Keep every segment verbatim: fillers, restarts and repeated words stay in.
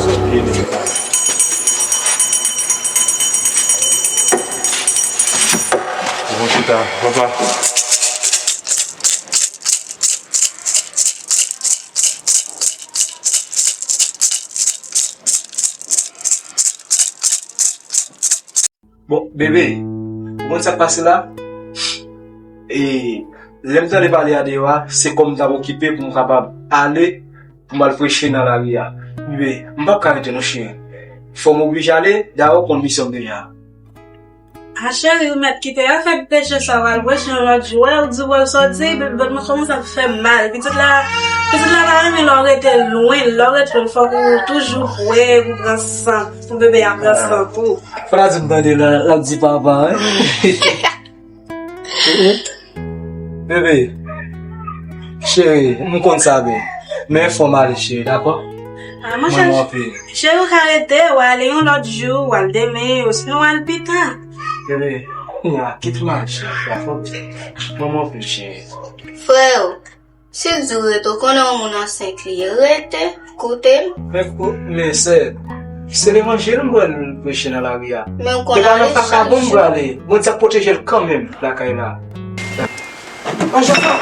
gason. Bon, chita, papa. Bon, bebe, ou konn sa k pase la? E, lè m t ale pale a deyò a, se kò m t ap okipe pou m kapab ale, pou m al preche nan lari a. Bebe, m p ap ka rete non, cheri. Fò m oblije ale, dayè ou konn misyon m deja. A, cheri, ou mèt kite afè peche sa, w al preche yon lòt jou, wè, ou di w al sòti, bebe, ban m kòmanse ap fè mal. Pitit la, pitit la pa renmen lè w rete lwen, lè w rete lwen, fòk ou toujou pre, pou pran san, pou bebe a pran san tou. Fò l a di m tande la, l ap di papa, wi. Bebe, cheri, m konn sa byen. Men fò m ale, cheri, dakò? A, monchè, cheri, ou ka rete, w ale yon lòt jou, w al demen, osnon w al pita. Bebe, kounya, kite m ale, cheri, dakò? Ban m anpil, cheri. Freo, si l di w rete, ou konnen yon moun ansent li ye. Rete, koute l. Men kou-, men sè, se levanjil m pral preche nan lari a. Men ou konn ale chak jou. E pa nan vakabon m prale. Bondye ap pwoteje l kanmenm lakay la. Anjan pa.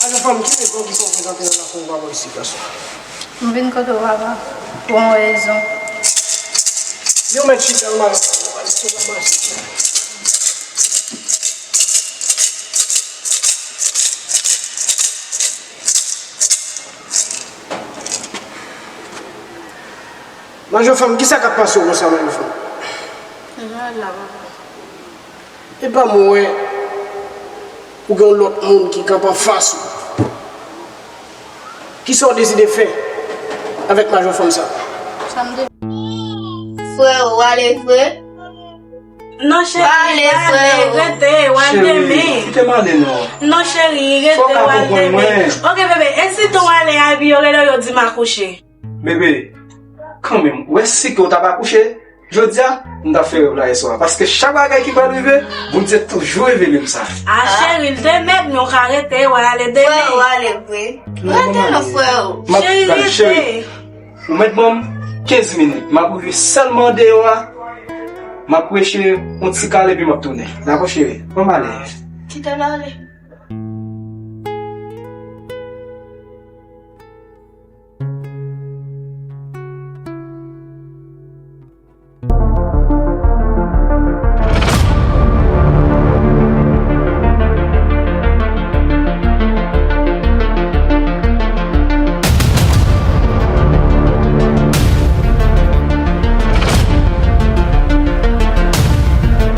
Anjan pa, m kite pou ki fè w prezante nan lakou pa bò isit la. M vin kote w, papa, pou yon rezon. Yo mèt chita, yo mèt chita. Manjofèm, kisa k ap pase w konsa, Manjofèm? Anjan la, papa. Epa mwen wè ou gen yon lòt moun ki kanpe anfas ou. Kisa w deside fè avèk majo fanm sa? Sa m de- Frè, w ale vre? Non, cheri, ale, rete, w al demen. Cheri, kite m ale non. Non, cheri, rete, w al demen. Oke, bebe, e si tou w ale a epi yo rele w, yo di m akouche? Bebe, kanmenm, ou wè si ke w t ap akouche, jodi a, m t ap fè rèv la yèswa. Paske chak bagay ki pral rive, Bondye toujou revele m sa. A, cheri, l te mèt, men w ka rete, w al ale demen. Frè, w ale vre. Rete non, frè. Cheri, rete. Ou mèt ban m kenz minit. M ap rive sèlman deyò a. M ap preche yon ti kal epi m ap tounen. Dakò, cheri? Ban m ale. Kite l ale.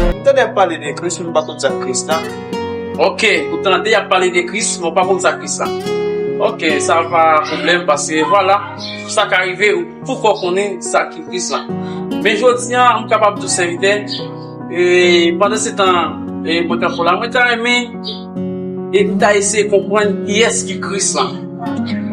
M tande y ap pale de Kris, men m pa konn sa k Kris la. Oke, ou tande y ap pale de Kris, men w pa konn sa Kris la. Oke, sa pa pwoblèm, paske vwala, sa ka rive, ou poko konnen sa ki Kris la. Men jodi a, m kapab di w sèvitè, e, pandan se tan, e, mwen t ap la, mwen ta renmen, e m ta eseye konprann kiyès ki Kris la.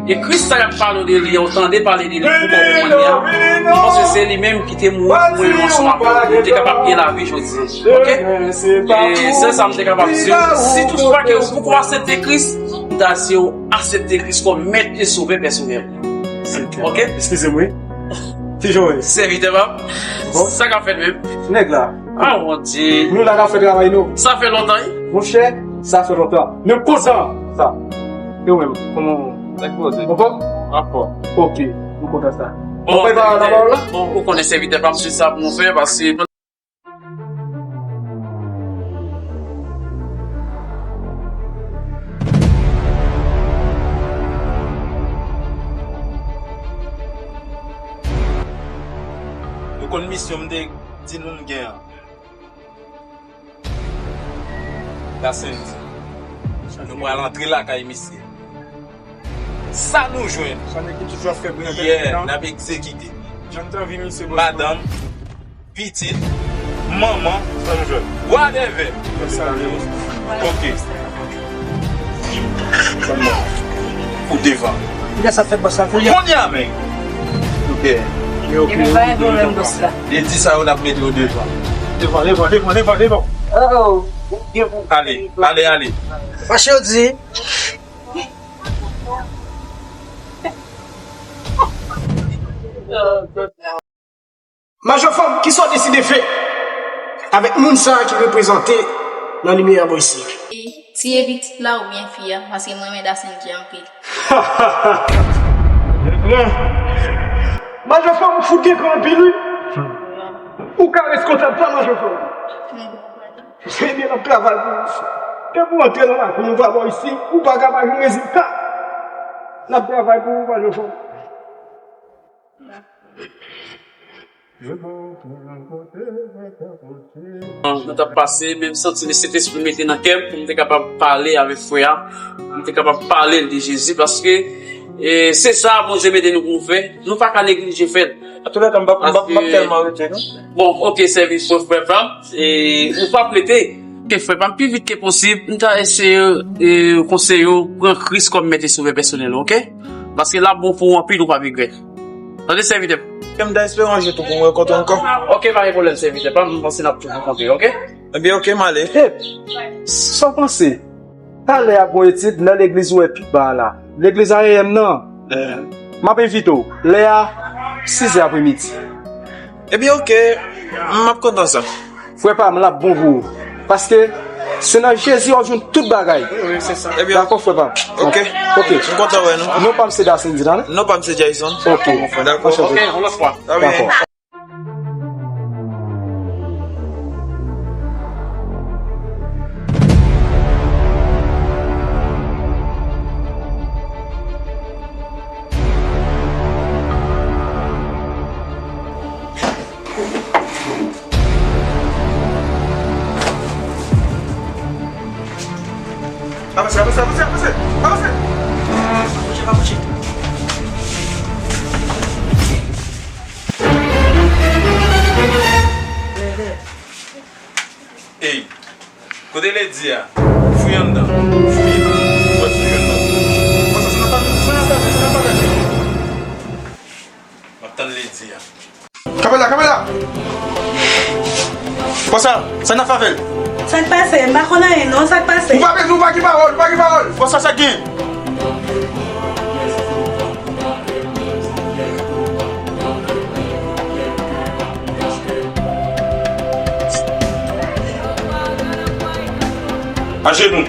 E Kris sa y ap pale de li an, ou tande pale de li pou w konprann li a, m panse se li menm ki te mouri pou mwen ansanm avè w, pou m te kapab gen lavi jodi. Oke? E sèl sa m te kapab di w, si toutfwa ke ou poko aksepte Kris, m ta di w aksepte Kris kòm Mèt e Sovè pèsonèl. Oke? Eskize m, wi. Ti Joe. Sèvitè pa m. Bon. Sa k ap fèt menm? Nèg la. Ah, mon Dieu. Nou la n ap fè travay nou. Sa fè lontan, wi. Monchè, sa fè lontan. Nou kontan sa. E ou menm, kòman w? Ou anfòm? Anfòm. Ok, nou kontan sa. Bon, bon, ou konnen sèvitè pa m, se sa pou nou fè, paske nou konn misyon m te di nou n gen an. Dasendi. Nou pral antre lakay misye. Sa nou jwenn. Sa nèg ki toujou ap fè bri nan tèt li nan. N ap egzekite. Jan m te anvi misye, bòs. Madanm, pitit, manman, whatever. Ok. Ou devan. Kounye a sa fèt bòs la kounye a. Kounye a menm. Ok. Epi pa gen pwoblèm bòs la. E di sa yo n ap mete yo devan. Devan, devan, devan, devan, devan. Oh, oh. Ale, ale, ale. Mache yo di. Majò Fanm, kisa w deside fè avèk moun sa a ki reprezante nan limyè a bò isi a? E, tiye pitit la oubyen fi a, paske m renmen Dasendi anpil. Majò Fanm, ou fout gen kran anpil, wi. Ou ka reskonsab sa, Majò Fanm. Ebyen, n ap travay pou ou. Depi w antre nan lakou nou va bò isi, ou pa ka pa jwenn rezilta. N ap travay pou ou, Majò Fanm. Nou t ap pase, men m santi Sentespri mete nan kè m pou m te kapab pale avèk frè a, pou m te kapab pale l de Jezi, paske, e, se sa Bondye mete nou pou nou fè. Nou pa ka neglije fè l. Antoulèka, m p ap, m p ap, m p ap tèlman rete, non. Bon, ok, sèvitè, frè pa m, e, ou p ap rete. Ok, frè pa m, pi vit ke posib, m ta eseye, e, konseye w pran Kris kòm Mèt e Sovè pèsonèl ou, ok? Paske l ap bon pou ou anpil, ou p ap regrèt. Tande, sèvitè. Ke m ta espere yon jou tou pou m rankontre w ankò. Ok, pa gen pwoblèm, sèvitè pa m, m panse n ap tou rankontre, ok? Ebyen, ok, m ale. Hey, sa w panse? Talè ap gon etid nan legliz ou wè pi ba a la. Legliz A E M nan. Eh. M ap envite w. Lè a, sizè apremidi. Ebyen, ok. M ap kontan sa. Frè pa m, l ap bon pou ou. Paske se nan Jezi w ap jwenn tout bagay. Wi, wi, se sa. Ebyen, dakò, frè pa m. Ok. Ok. M kontan wè nou. Non pa m se Dasendi la, non? Non pa m se Jason. Ok. Dakò. Ok, yon lòt fwa. Dakò. Avanse, avanse, avanse, avanse, avanse. Pa bouche, pa bouche. Ey, kote Ledi a? Fouye anndan. Fouye. Ou wè si w jwenn lòt. Konsa, sa n ap pale, sa n ap pale, sa n ap pale. M ap tann Ledi a. Kanpe la, kanpe la! Konsa, sa n ap fè avè l? Sa k pase? M pa konn anyen non, sa k pase? Ou pa bezwen, ou pa gen pawòl, ou pa gen pawòl. Konsa, sa k gen? Ajenou.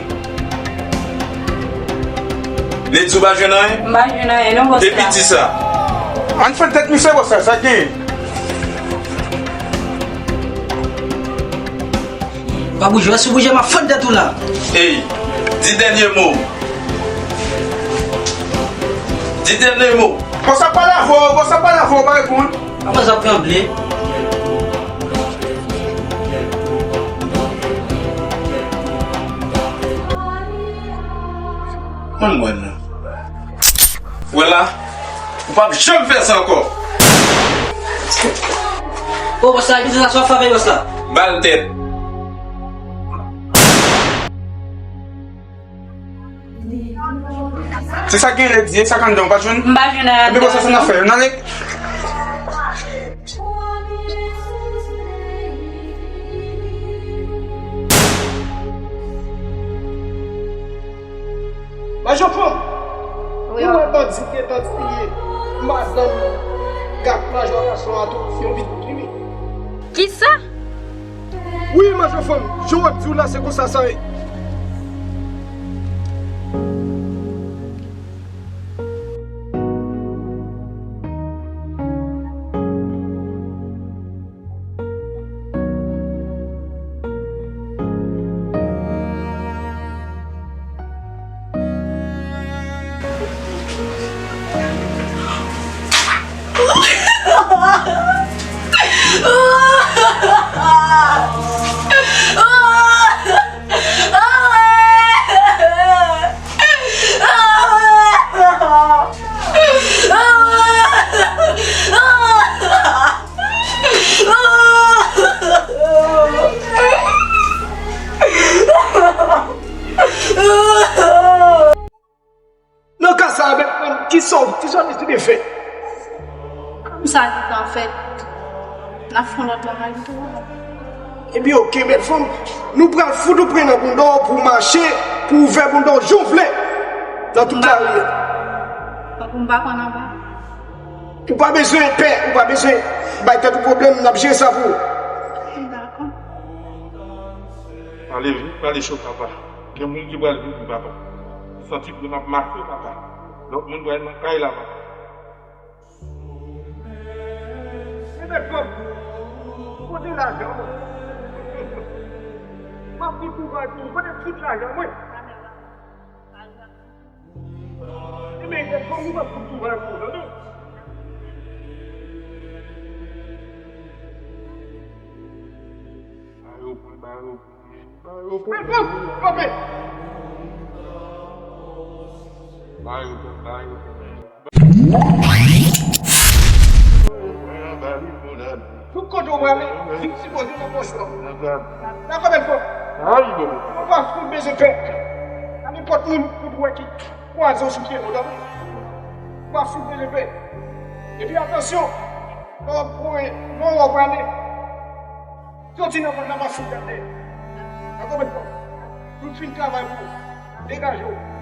Ledi, ou pa jwenn anyen? M pa jwenn anyen non, bòs la. Epi di sa. Ann fè tèt misye, bòs la, sa k genyen? Pa bouje, si w bouje, m ap fè tèt ou la. Ey, di dènye mo. Di dènye mo. Bòs ap pale avè w, bòs ap pale avè w, pa reponn. Apa sa ap tranble? Mwen, mwen, non. Wè la, ou p ap janm fè sa ankò. O, bòs la, ki sa w ap fè avèk bòs la? Ba l tèt. Se sa gen lè di, e sa k anndan w pa jwenn? M pa jwenn andan. Ebyen bon, sa se n ap fè yo. N ale. Majo fanm, wi, ou wè bandi gentan tiye madanm gad majò gason an tou, yon vit vini. Kisa? Wi, majo fanm, jan w ap di w la, se konsa sa ye. Nan ka sa a, bèl fanm, kisa w, kisa w deside fè? Kòm sa gentan fèt, n ap fè yon lòt bagay tou. Ebyen, oke, bèl fanm, nou pral fout ou pran nan bounda w pou w mache, pou w ouvè bounda w jan w vle nan tout lari a. Tankou m pa konn anba. Ou pa bezwen pè, ou pa bezwen bay tèt ou pwoblèm, n ap jere sa pou ou. Dakò. Pale vit, pale cho, papa. Gen moun ki pral vini, papa. Santi ke m ap mache, papa. Lòt moun pral nan kay la, papa. Mete kòb. Kote lajan mwen? M ap di pou mwen, kote tout lajan mwen? Ebyen, fò nou pa fout tou pran pou nou, non. Ba yo pwen, ba yo pwen, ba yo pwen. Kanpe! Ba yo pwen, ba yo pwen. Tout kote w prale, li sipoze nan pòch ou. Nan konbyen fwa? Ou pa fout bezwen pè. Nan nenpòt moun ou wè ki kwaze w sou chemen w, tande? Ou pa fout bezwen pè. Epi atansyon, lè w ap kouri, lè w ap prale, soti nan pòt la, pa fout gade. Nan konbyen fwa? Nou fin travay pou ou. Degaje w.